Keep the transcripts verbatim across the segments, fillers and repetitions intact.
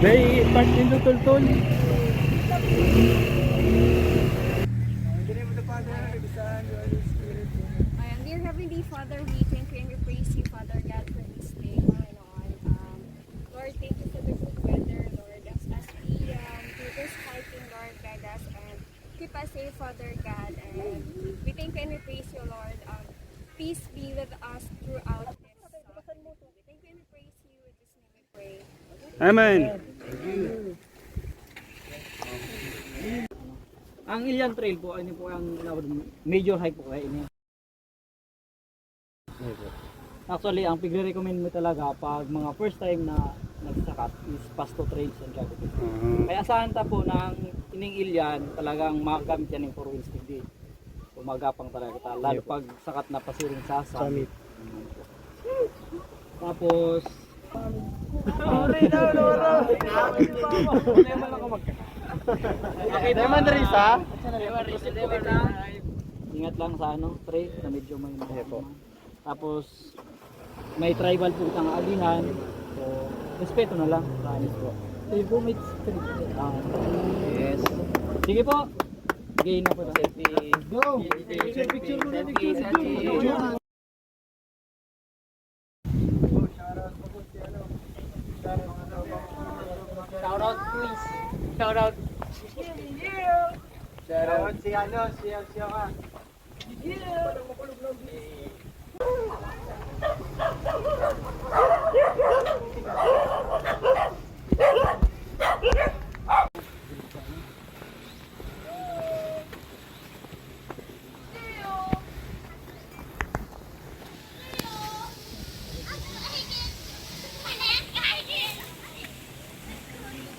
May part nindo, Toltol. Ayan, dear Heavenly Father, we thank you and we praise you, Father God, for this day, Panginoon. Um, Lord, thank you for the good weather, Lord. As, as we um, do this hiking, Lord, guide us and keep us safe, Father God. And we thank you and we praise you, Lord. Um, peace be with us throughout this. Uh, we thank you and we praise you. In Jesus' name we pray. Amen. Ang Ilian Trail po, ano po ang major hike po kaya ini? Actually, ang pigre-recommend mo talaga pag mga first time na nagsakat is Pasto Trail, Santiago. Mhm. Kaya asahan ta po na ang ining Ilian, talagang makagamit yan yung four wheels, hindi. Umagapang talaga ta, lalo pag sakat na pasiring sa summit. Summit. Tapos, Lemon Risa? Ingat lang sa ano, pre, na medyo may mga. Tapos, may tribal po itang agihan. So, respeto na lang. Promise po. Sige po, may street. Ah. Yes. Sige po. Game na po tayo. Selfie. Go! Picture, picture muna, picture, picture. Shout out, please. Shout out. Shout out si ano, si, si, ah,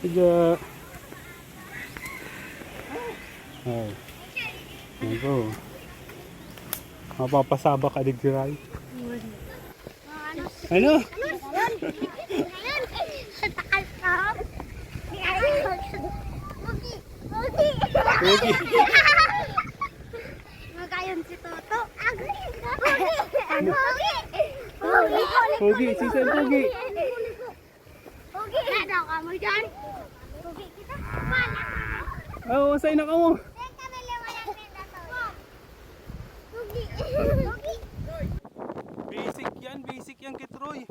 Higa. Ay. Ayan po. Mapapasabak ka, digdiray. Ano? Ano? Ano? Takal ka. Pogi. Pogi. Pogi. Magayon si Toto. Pogi. Pogi. Pogi. Pogi. Si Sen Pogi. Pogi. Ano ka mo dyan? Pogi kita. Oo, sa ina ka mo. Pogi. Pogi. Basic yan, basic yan kay Troy.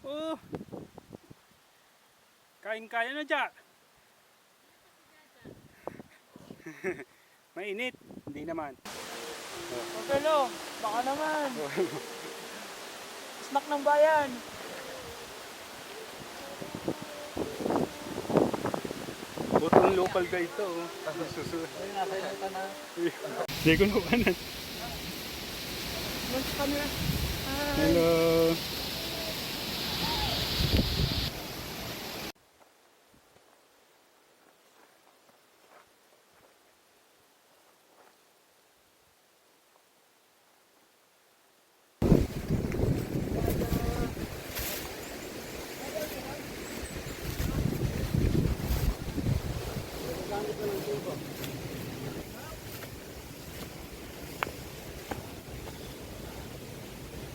Oh. Kain kaya na dyan. Mainit? Hindi naman. Magalo, baka naman. Snack ng bayan. Buti ng local guide to, oh. Tapos susunod. Ayun, nasa ito ka na. Hindi ko nakuha na. Hello.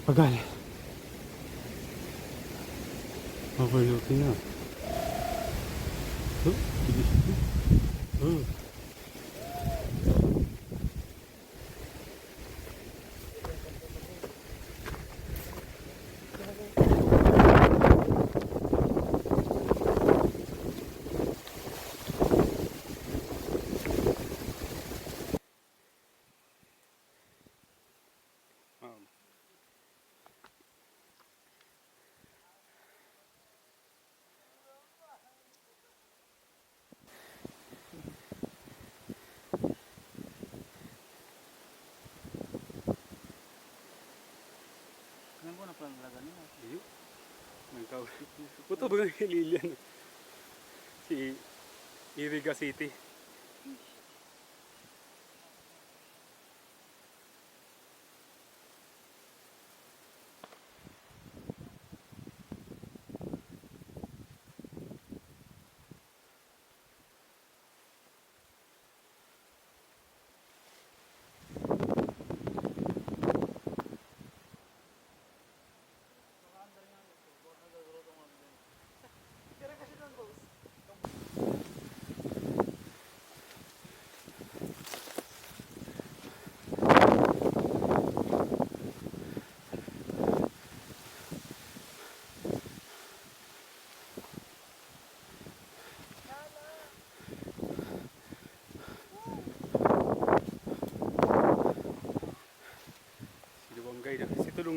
Pagal. Overlooking na. Oh, oh. Ano po na pala ang laga nila? Iyo. Nagkaw-, buto ba ng Ilian? Si Iriga City.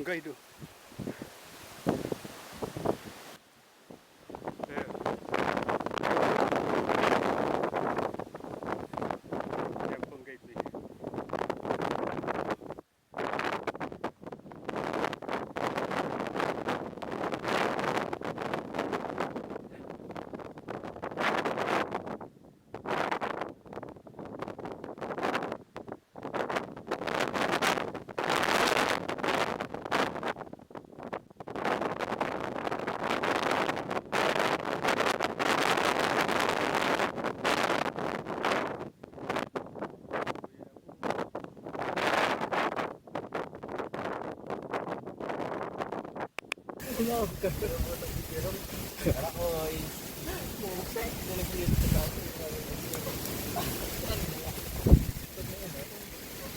Guide, oh. Ayan. Ayan po ang guide niya.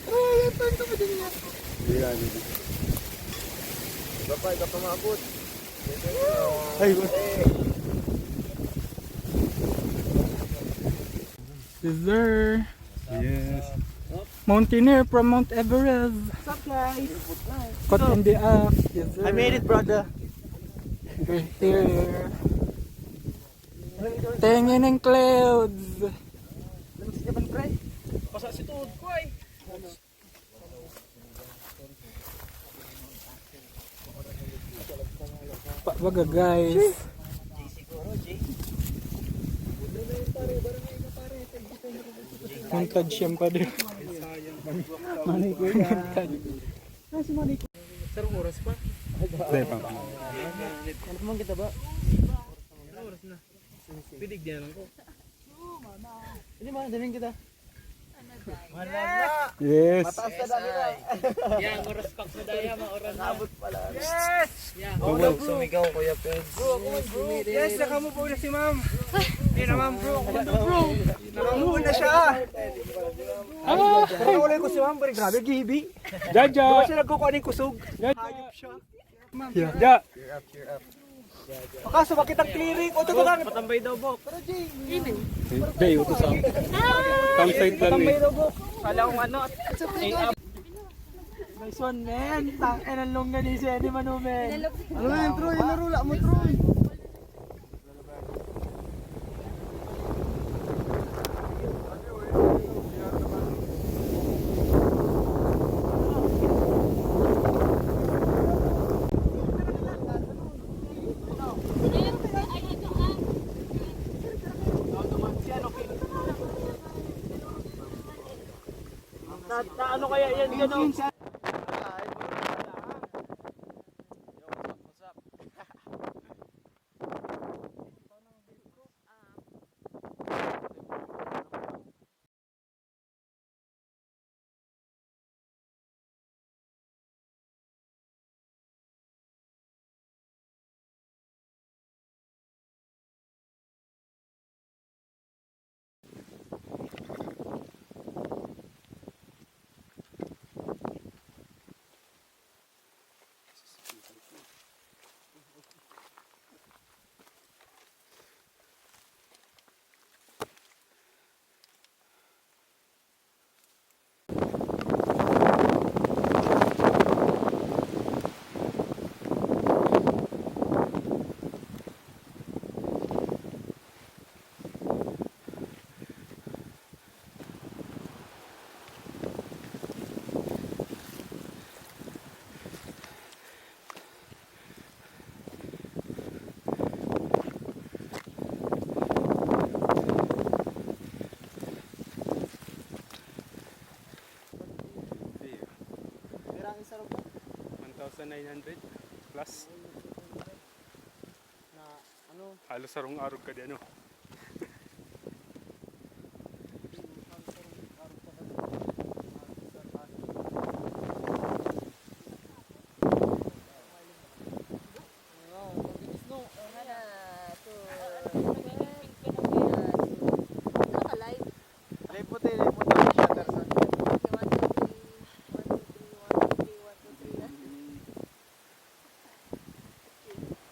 Ay, ay, paano ka ba dyan nga? Hindi nga, hindi. Iba pa, iba pa maabot. Ay, what? Yes, sir. Yes. Mountaineer from Mount Everest. What's up, guys? Caught in the act. Yes, sir. I made it, brother. We're here. Tingin ng clouds. Lamig sa Japan, pre. Basa si tuhod ko, ay. Pa, baga, guys. Montage yan, pa din. Montage. Sarong oras pa. Hindi pa. Ano pa man kita ba? Ano oras na? Pidig din lang ko. Hindi man, daling kita. Yes. Mataas na dami na. Yan, respect mo daya, maoran na. Abot pala. Yes! Yan. Bro, sumigaw, Kuya Peds. Bro, ako man, bro. Yes, nakamubo na si ma'am. Hindi na, ma'am, bro. Ako man, bro. Nakamubo na siya. Ah! Wala ko si ma'am, pero grabe, gihibi. Jaja! Di ba siya nagkukuha ng kusog? Jaja! Hayop siya. Ma'am, yeah. Cheer up, cheer up. Baka sumakit ang clearing. O, ito, ito, ito. Patambay daw, Bok. Hindi, ito sa campsite lang eh. Patambay daw, Bok. Kala kong ano. Nice one, man. Tang, eh, ang longga ni Seni, mano, man. Ano yan, Troy? Narula mo, Troy. Na, na ano kaya yan, gano'n? Pira ang isa, Rob? One thousand nine hundred plus. Na ano? Halos sarong arog ka di, ano? Live mo tayo, live mo tayo, Shatterson.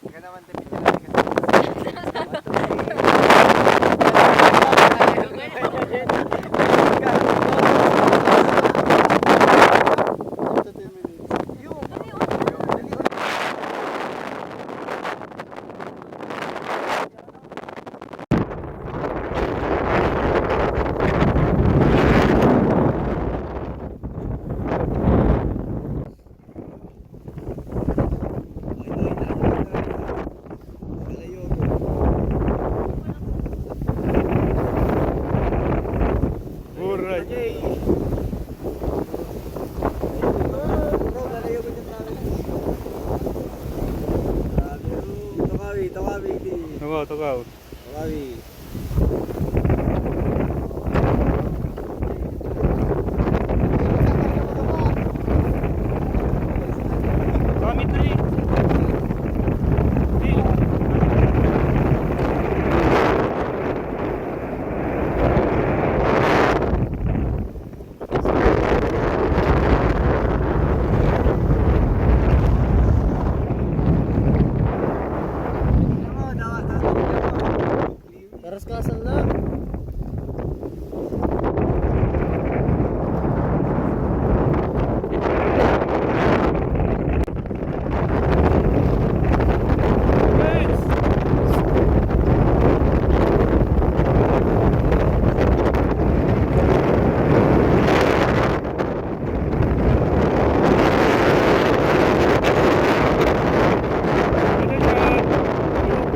Ika naman, David, yan ang tingin. Tugao. Wawi. Kami three. Karas-kasan lang. Ano siya?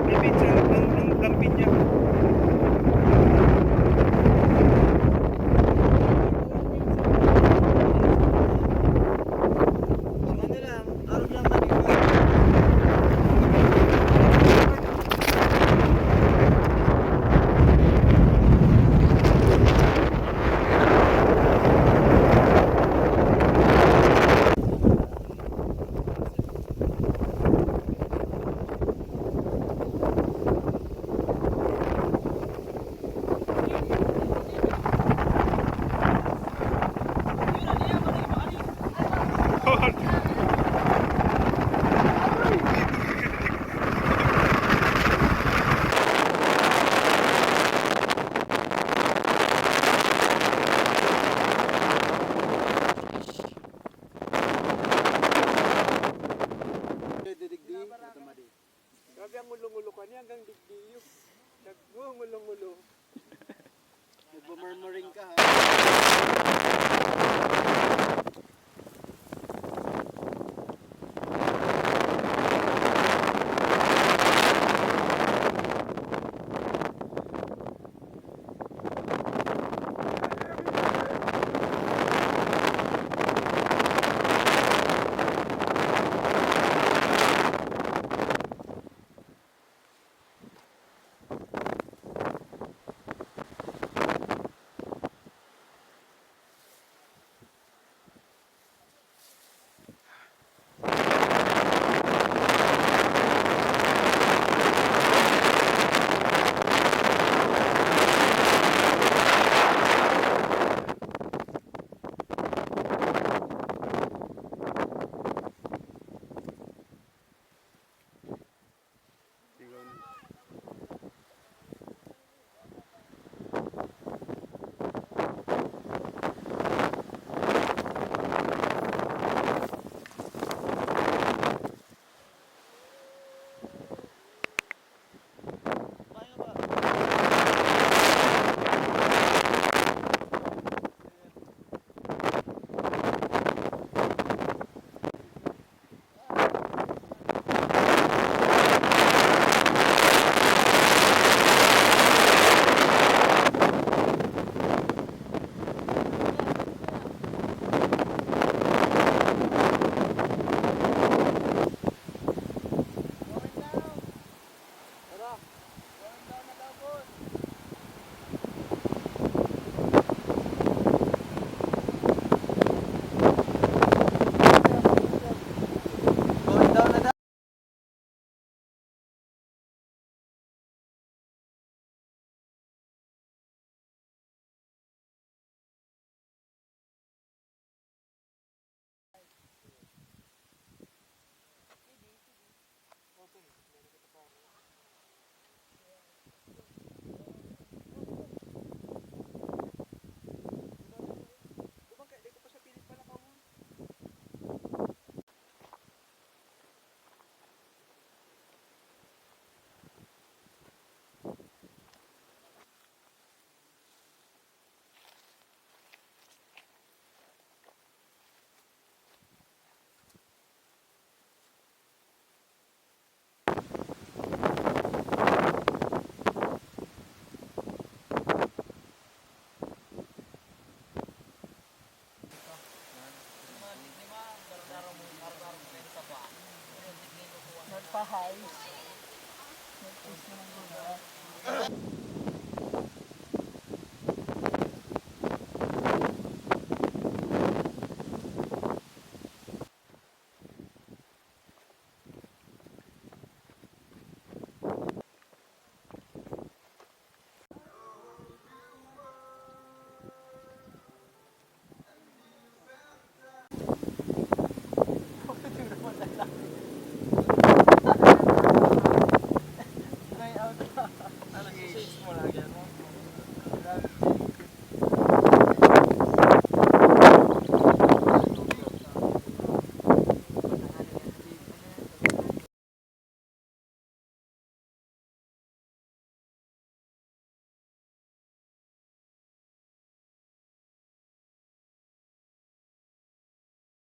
May pizza, ang, ang, ang pinya. Ano lang, arog lang man yun. Grabe ang ngulong-ngulo ko. Ano hanggang digdi yun? Nagngungulong-ngulo. Nagmamurmuring ka, ha? Nagpahay.